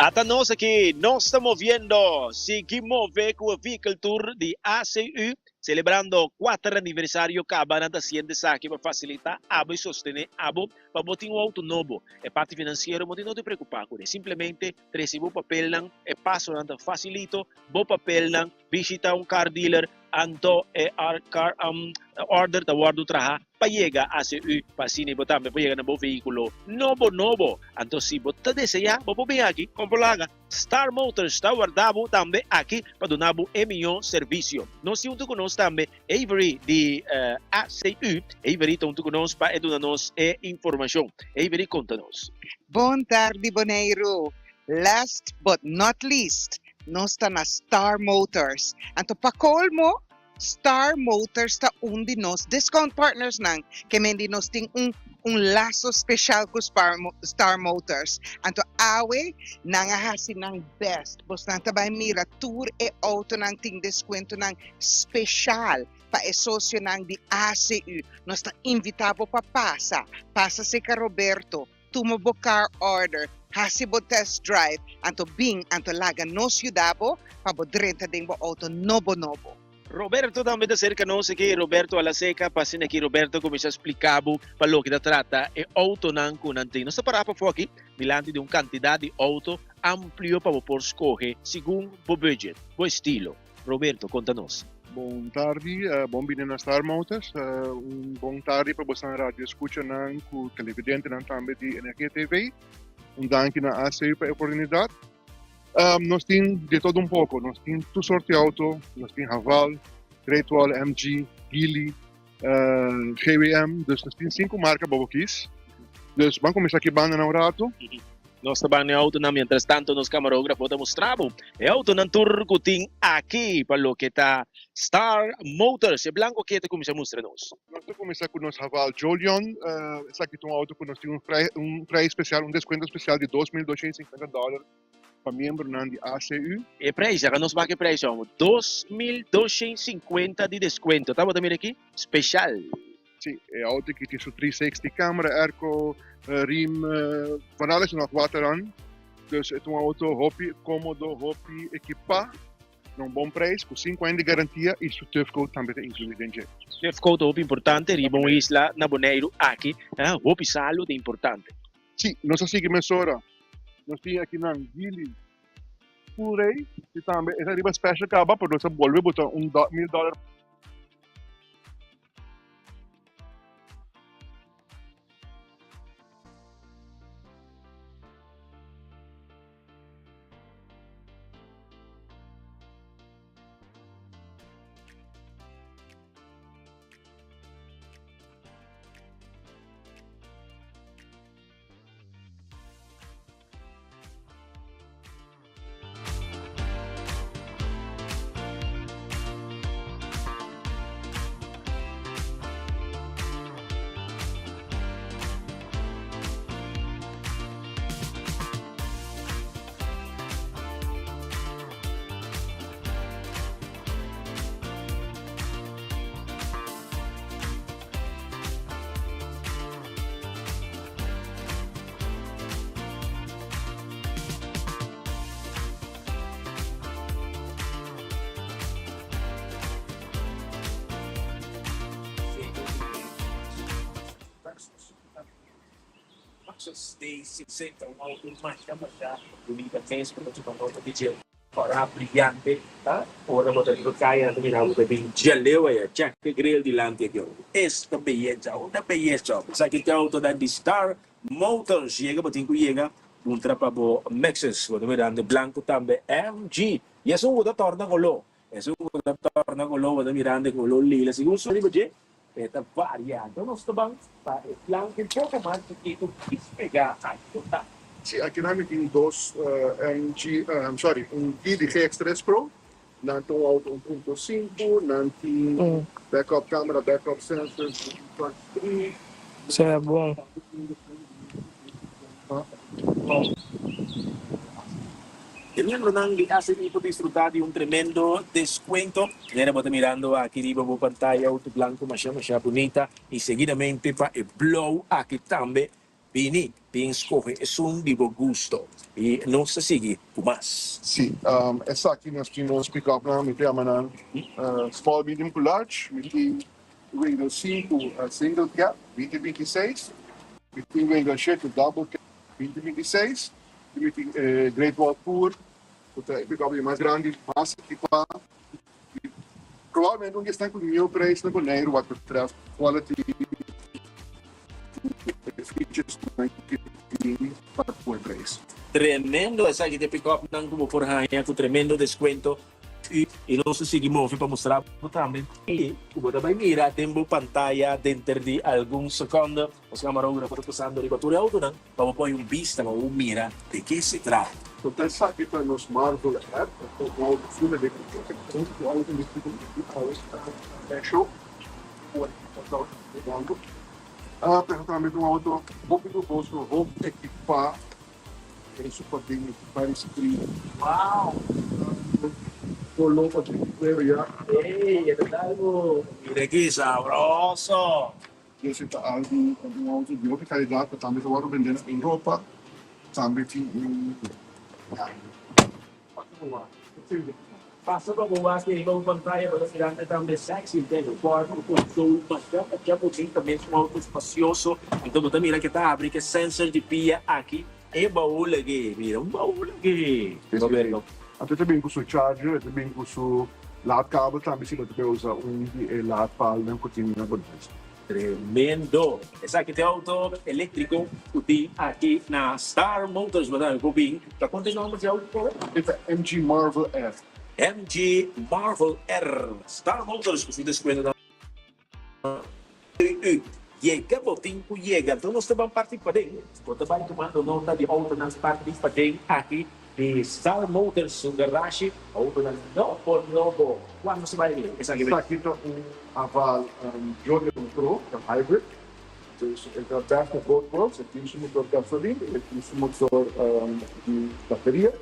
Ata nos aki, nos ta moviendo, sigui move ku e Vehicle Tour di ACU, selebrando kuater aniversario kaba nan ta hasiendo esaki pa fasilita abo i sostene abo pa bo tin un outo nobo. E parti finansiero bo tin no di preokupa kuné, simplemente trese bo papelnan, e pasonan ta fasilito, bo papelnan, bishita un car dealer, anto e car order ta wordo traha pa yega ACU pa asina bo tambe por yega na bo vehiculo nobo nobo. Anto si bo ta desea bo por bin aki con por laga. Star Motors ta warda bo tambe aki pa duna bo e miho servicio. Nos tin hunto cu nos tambe Avery di ACU. Avery ta hunto cu nos pa e duna nos e informacion. Avery conta nos. Bon tardi Boneiru. Last but not least, nos ta na Star Motors. Anto pa colmo, Star Motors ta un di nos discount partnersnan, ke men di nos tin un un laso special cu Star Motors. Anto awe nan a haci nan best. Bosnan ta bay mira tur e autonan tin descuentonan special pa e socionan di ACU. Nos ta invita bo pa pasa. Pasa cerca Roberto. Tuma bo car order, hasi bo test drive, anto bin anto laga nos yuda bo pa bo drenta den bo auto nobo nobo. Roberto tambe ta serka nos aki, Roberto Alaseca, pa asina aki Roberto kuminsá splika bo pa loke ta trata e autonan ku nan tin. Nos ta pará pafó aki dilanti di un kantidat di auto amplio pa bo por skohe segun bo budget, bo estilo. Roberto, konta nos. Bon tardi, bon bini na Star Motors. Un bon tardi pa bosan radio escuchanan cu televidentenan tambe di Energia TV. Un danki na ACU pa e oportunidad. Nos tin de todo un poco. Nos tin tur soort di auto. Nos tin Haval, Great Wall, MG, Geely, GWM. Dus nos tin sinku marka pa bo kies. Dus ban kuminsá ki banda na un ratu. Nos ta ban e autonan, mientras tanto nos camarógrafo ta mustra bo e autonan tur cu tin aki pa loke ta Star Motors. E blanco aki ta cuminsa mustra nos. Nos ta cuminsa cu nos Haval Jolion. Esaki ta un auto cu nos tin un prijs special, un descuento special di 2.250 dollar pa miembronan di ACU. E prijs, laga nos wak e prijs awo, 2.250 di descuento. Tabata mira aki, special. Sí, e auto aki tin su 360 camera, airco, riem, van alles en nog wat eraan. Dus e ta un auto hopi cómodo, hopi equipá, na un bon prijs, cu 5 aña di garantia y su tuf coat tambe ta inclui den dje. Tuf coat ta hopi importante riba un isla na Boneiru aki, hopi salu ta importante. Sí, nos a sigui mesora. Nos tin akinan Geely Full Ray, y tambe e ta riba special caba, pero nos a bolbe bota un mil dollar. Maxus D60 un auto masha masha bunita mes cu ta tuma nota di dje ora briyante ta ora bo ta riba caya nan ta mira bo ta bin djaleu aya check e grill dilanti aki esta beyeza una beyeza esaki ta e autonan di Star Motors yega bo tin cu yega puntra pa bo Maxus bo ta mirando blanco tambe MG y esun cu ta torna color esun cu ta torna color bo ta mirando e color lila segun su riba dje e ta varia anto nos ta ban pa e blanco un poco mas chikito despega aki bo ta. Si aki nan mi tin dos MG sorry un Geely GX3 Pro nan ta un auto 1.5 nan tin backup camera backup sensors touch screen. Sea bon. E miembronan di ACI por disfruta di un tremendo descuento. Manera bo ta mirando aki riba bo pantaya auto blanco masha masha bunita y seguidamente pa e blauw aki tambe. Bini, bin skohe esun di bo gusto i nos ta sigui ku mas. Sí, esaki nos tin nos pick-upnan, mi ta yama nan small, medium ku large. Mi tin Wrangler sinku single cab, binti binti seis. Mi tin Wrangler shete double cab, binti binti seis. I mi tin e Great Wall Pur, ku ta e pick-up di mas grandi, mas ekipá. I probablemente un di esnan ku mihó prijs na Boneiru wat betreft quality ku e features ku nan tin pa ku e prijs. Tremendo esaki ta e pick-upnan ku bo por haña ku tremendo deskuento. I nos ta sigui move pa mustra bo tambe ku bo ta bai mira den bo pantaya denter di algun sekonde. Nos kamarógrafo ta pasando riba tur e outonan pa bo poi un bista pa bo mira di ke se trata. Esaki ta nos Marvel app, un outo full eléktriko. E un outo eléktriko di awe ta show ku ta usando. Pero tambe ta un outo hopi luhoso, hopi ekipá. Eso pa den varios screen. Wow! Color pa den cuero ya. Ey, e ta algo. Mira ki sabroso! Ese ta algo, un auto di hopi calidad cu tambe ta wordo bende na Europa. Tambe tin un, ya. Pasa pa wak. Pasa pa bo wak riba un pantaya bo ta mirando tambe sexy den e cuarto cu console masha masha bunita mes un auto spacioso anto bo ta mira ke ta habri ke sensor di pia aki e baul aki mira un baul aki Roberto. Anto e ta bin cu su charger e ta bin cu su laadkabel tambe si bo ta bay usa un di e laadpaalnan cu tin na Boneiru. Tremendo! Esaki ta e auto eléctrico cu tin aki na Star Motors. Bo ta bin ta conta e nomber di auto por? E ta MG Marvel R. MG Marvel R. Star Motors cu su descuento ta u yega bo tin cu yega. Enton nos ta ban parti paden. Bo ta bay tumando nota di autonan parti paden aki di Star Motors su garashi. Autonan nobo nobo. Cuando se bay mira esaki? Esaki ta un Haval Jolion Pro, ta hybrid. Dus e ta best of both worlds, e tin su motor gasolin y e tin su motor di bateria.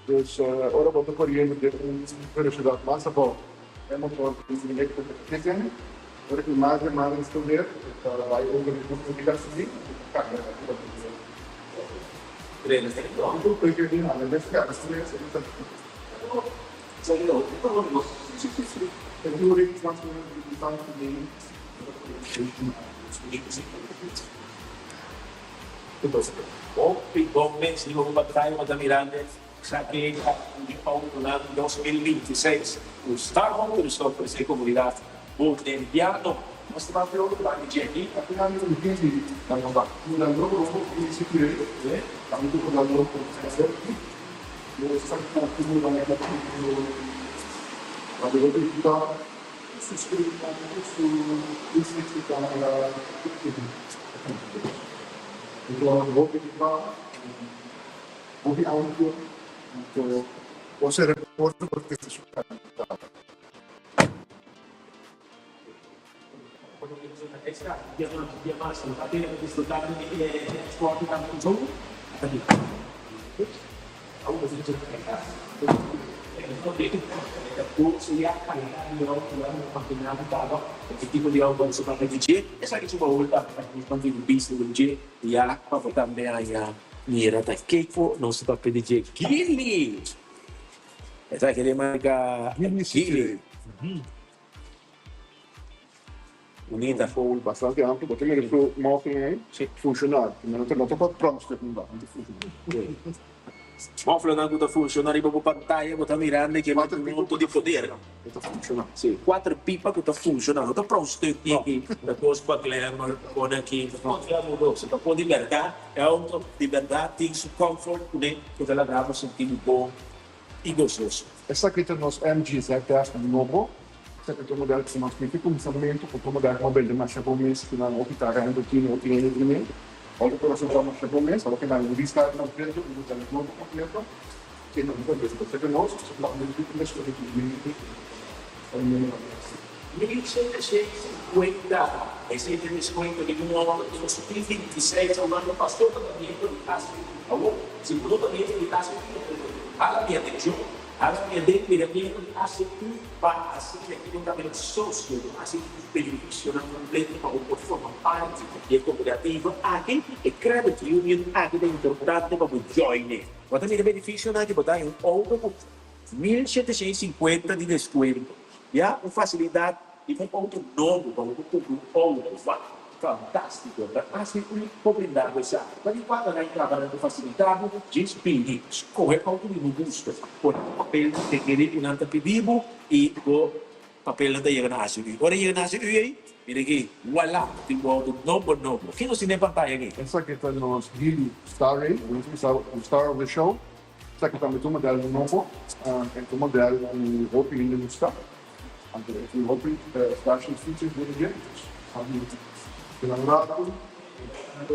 Dus ora bo ta coriendo den un velocidad mas abou, e motor di electrico ta kick in. Ora tin mas demanda di stomer, e ta bay over di motor di gasolin y ta carga e bateria. Hopi bon mes riba bo pantaya bo ta mirando esaki ta un autonan 2026 cu Star Motors ta ofrece comunidad boneriano. Nos ta papia otro banda dje aki. Gili. Bunita. Un bowl bastante amplio, bo ta mira su moflenan ei funciona, no ta no ta pa pronkstuk ni nada, ta funciona. Moflenan ku ta funciona riba bo pantaya bo ta mirando ke mester un auto di poder. E ta funciona. Si, kuater pipa ku ta funciona, no ta pronkstuk ni aki, ta kos pa glamour pone aki, ta kos glamouroso, ta por di bèrdat, e auto di bèrdat tin su comfort kuné ku ta laga bo sinti bo bon i gososo. Esaki ta nos MG ZS nobo. Esaki ta un model ku nos miti kuminsamentu ku tur model ku a bende masha bon mes ku nan hopi ta rendo tin hopi hende primer. Ora ku nos a traha masha bon mes, ora ku nan restyle kompleto un model nobo kompleto, ke nan ta bende. Esaki nos ta traha un tipo mes ku e 1750, Esei ta e deskuento di un auto di 2026 a un aña pasó ta biento di tas. Awor, si bo no ta biento di tas, hala mi atenshon. Ara mi a den mira miembro di ACU pa asina aki bo ta bira socio di ACU ku beneficionan completo pa bo por forma parti di e cooperativa aki. E credit union aki ta importante pa bo join e. Bo ta mira beneficionan aki, bo ta haña un auto ku 1750 di descuento, ya un facilidad di un auto nobo pa bo por cumpra un auto. Wak! Fantástiko! Ta hasi un por brinda bo esaki. Pa di kuater aña kaba nan ta fasilitá bo djis pidi, skohe auto di bo gusto, pone bo papel te kere ku nan ta pidi bo i bo papelnan ta yega na ACU. Ora e yega na ACU ei, mira aki, wala! Tin bo auto nobo nobo. Ken nos tin den pantaya aki? Esaki ta nos Geely Starray, nos bisa the star of the show. Esaki tambe ta un model nobo, e ta un model ku hopi hende gusta. Anto e tin hopi special features den dje. Keda un rato. Nan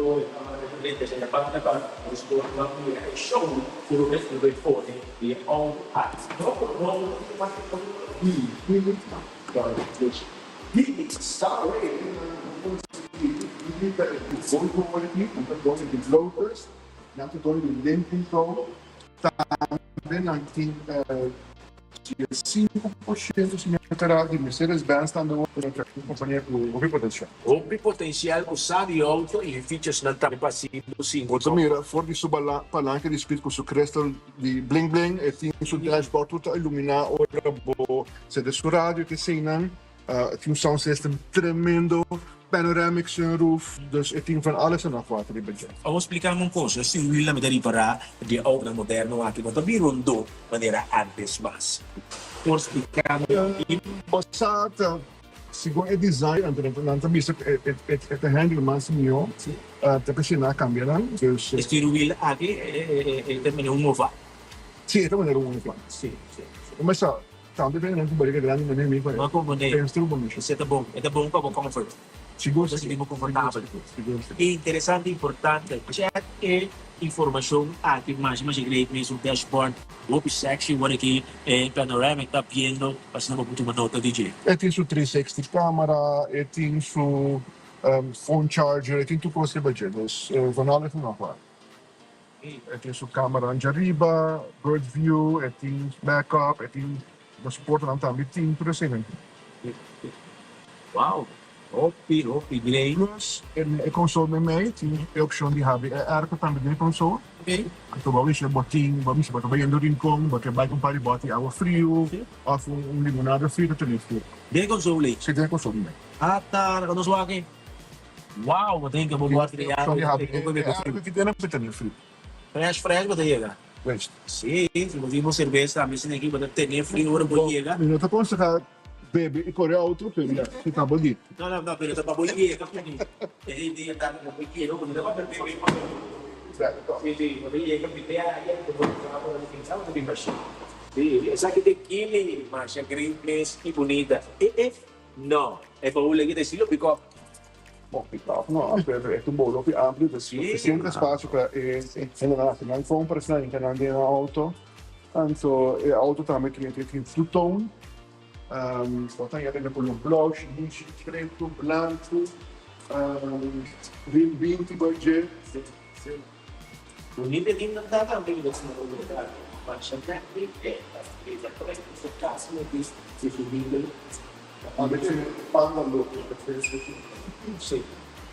ta doni di Lincoln Co. Tambe nan tin 5% si mi no ta erá di Mercedes Benz tambe wòrdu un kompania ku hopi potensial. Hopi potensial ku sa di outo i e featuresnan tambe pa hasi bo sinti Bo ta mira for di su palanke di spit ku su crystal di bling bling, e tin su dashboard tur ta iluminá ora bo sete su radio ke eseinan. E tin un sound system tremendo, panoramic sunroof, dus e tin van alles en nog wat riba dje. Awor splica mi un cosa, si wiel mi ta ripara di e autonan moderno aki no ta bin rondó manera antes mas. Por splica mi? Bo sa ta segun e design anto nan ta bisa cu e ta handle mas mihó, ta p'esei nan a cambia nan, dus. E stuur wiel aki e ta manera un oval. Si, e ta manera un oval. Si, si. Bo sa Tambe ta nan ku bariga grandi manera mi pa No ku boné. Pensa bo misho. Esei ta bon. E ta bon pa bo comfort. Sigur Bo ta si. sinti bo comfortabel. Sigur si. E interesante importante. Check e informacion aki masha masha great mes un dashboard hopi sexy wor aki e panoramic ta viendo pa asina bo por tuma nota di dje. E tin su 360 camera, e tin su phone charger, e tin tur cos riba dje. Dus van alles en nog wat. E tin su cameranan djariba, bird view, e tin backup, e tin nos portanan tambe tin tur eseinan. Wow! Hopi hopi grei. Plus e console meimei tin e opcion di habri e airco tambe den e console. Anto bo a wisha bo tin, bo a bisa bo ta bayendo Rincon, bo ke bai ku un par di bòt di awa friu òf un limonada friu ta tene friu. Den e console ei? Si, den e console meimei. Ata, laga nos wak ei. Wow, bo ta hinka bo bòt di awa i bo bebe friu. Fresh fresh bo ta yega. Si, si bo tin bo serbes tambe asina aki bo ta tene friu ora bo yega. Mi no ta konsehá bebe i kore outo, pero ya, si ta bo di. No, no, no, pero ta pa bo yega promé. E idea ta pa bo yega, bo no ta pa bebe i kore outo. Si, si, bo ta yega bebe aya, bo ta bo ta pensa bo ta bin bashí. Si, esaki ta e kili masha great mes i bunita. E, e. No, e baul aki ta estilo pick-up. Bon, pick-up no, pero e ta un baul hopi amplio, ta suficiente espacio pa e hendenan haci nan compras nan hinca nan den nan auto. Anto e auto tambe tin tin two tone, bo ta haya den color blauw, shinishi, preto, blanco, rim binti bay dje. Bunita e rimnan ta tambe mi ta suma bunita masha grandi e ta prek su cas mi bis si su bibel. Tambe tin panda look. Si,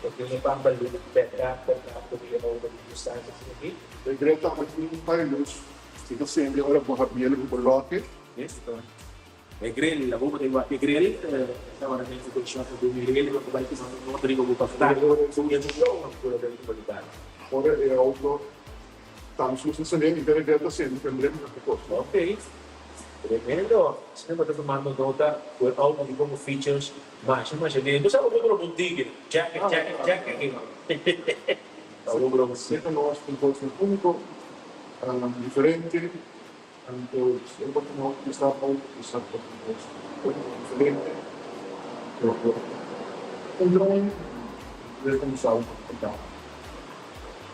ta tin e panda look berdad berdad cu mi over di distancia asina aki. E grill tambe tin un par di luz si ta sende ora bo habiel cu bo loke. E grill, abo bo ta wak e grill, ta ora mi ku shot di mi grill, bo ta bai tuma un nota riba bo pafta, su e show ku lo den komunidat. Ora e auto ta mi sus ta sende, mi ta regret ta sende prende mi ta kos. Ok, tremendo, asina bo ta tumando nota ku e auto di komo features masha masha bien. Bo sa bo por un tigre, jacket jacket jacket aki. Bo por un. Sete nos un kos úniko, diferente. Anto si e por tuma un stap hopi un stap hopi hopi diferente anto un drone debe kuminsá un komputador.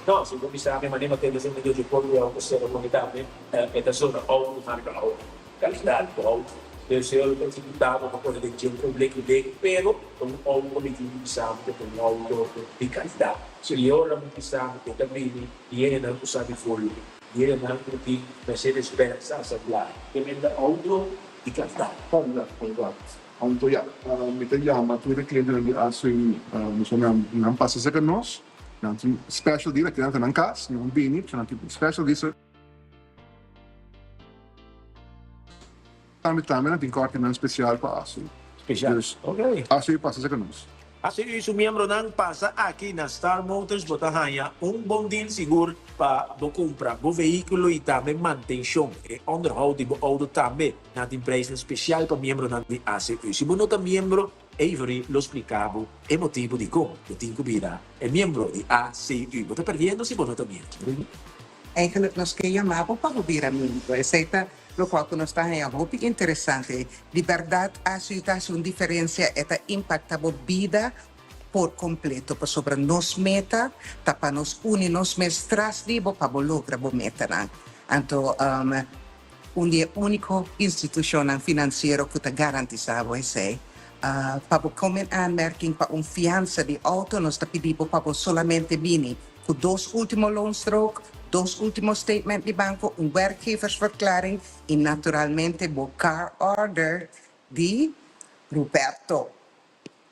No, si bo bisa mi manera te desen medio di por di auto sera con tambe e ta zona auto marca auto calidad cu auto deseo lo ta executado pa pone den dje un bleki bleki pero ta un auto mi tin di bisa mi ta un auto di calidad si ora mi bisa mi ta bini y e nan cu sa di volume. Hiernan ku tin Mercedes Benz asamblá ke menda outo di kanta. Kanta, kanta. Anto ya, mi ta yama tur e klientenan di ACU, pasobra nan nan pasa serka nos, nan tin special dia, nan ta nan kas, nan bini, pasobra nan tin special dia. Tambe tambe nan tin kòrtinan spesial pa ACU. Spesial, Dus ok. ACU pasa serka nos. ACU su miembronan pasa aki na Star Motors bo ta haña un bon deal sigur pa bo kumpra bo vehíkulo i tambe mantenshon, e onderhoud di bo outo tambe. Nan tin prijsnan spesial pa miembronan di ACU. Si bo no ta miembro, Avery lo splika bo e motibu dikon bo tin ku bira e miembro di ACU. Bo ta perdiendo si bo no ta miembro. Eigenlijk nos ke yama bo pa bo bira miembro. Esei ta lokual ku nos ta haña hopi interesante. Di bèrdat ACU ta hasi un diferensia, e ta impakta bo bida por kompleto pasobra nos meta ta pa nos uni nos mes tras di bo pa bo logra bo metanan. Anto un di e úniko institushonnan finansiero ku ta garantisá bo esei. Pa bo kome in aanmerking pa un fiansa di outo nos ta pidi bo pa bo solamente bini ku dos último loonstrook, dos último statement di banko, un werkgeversverklaring i naturalmente bo car order di Ruperto.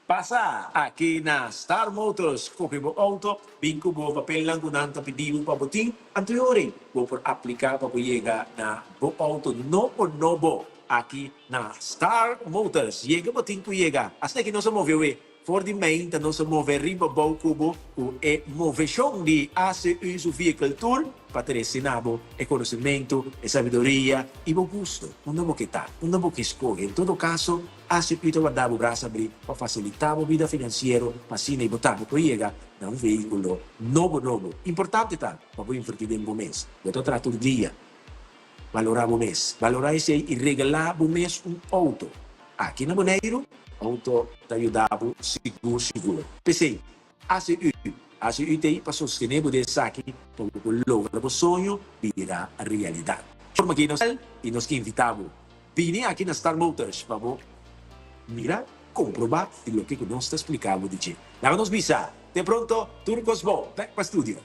Pasa aki na Star Motors, kohe bo outo, bin ku bo papelnan ku nan ta pidi bo pa bo tin, anto e ora ei bo por apliká pa bo yega na bo outo nobo nobo aki na Star Motors. Yega bo tin ku yega. Asina ki nos a move awe. For di meinta nos a move riba bou ku bo ku e moveshon di ACU su Vehicle Tour pa trese na bo e konosementu, e sabiduria i bo gusto. Unda bo ke ta, unda bo ke skohe. En todo kaso, ACU ta warda bo brasa abrí pa fasilitá bo bida finansiero pa asina i bo tambe por yega na un vehíkulo nobo nobo. Importante ta pa bo invertí den bo mes. Bo ta traha tur dia. Balorá bo mes. Balorá esei i regalá bo mes un outo. Aki na Boneiru, outo ta yuda bo sigur sigur. P'esei, ACU, ACU t'ei pa sostené bo den esaki pa bo por logra bo soño bira realidat. Forma ki nos i nos ke invitá bo bini aki na Star Motors pa bo mira, komprobá di loke ku nos ta spliká bo di dje. Laga nos bisa, te pronto, tur kos bon, bèk pa studio.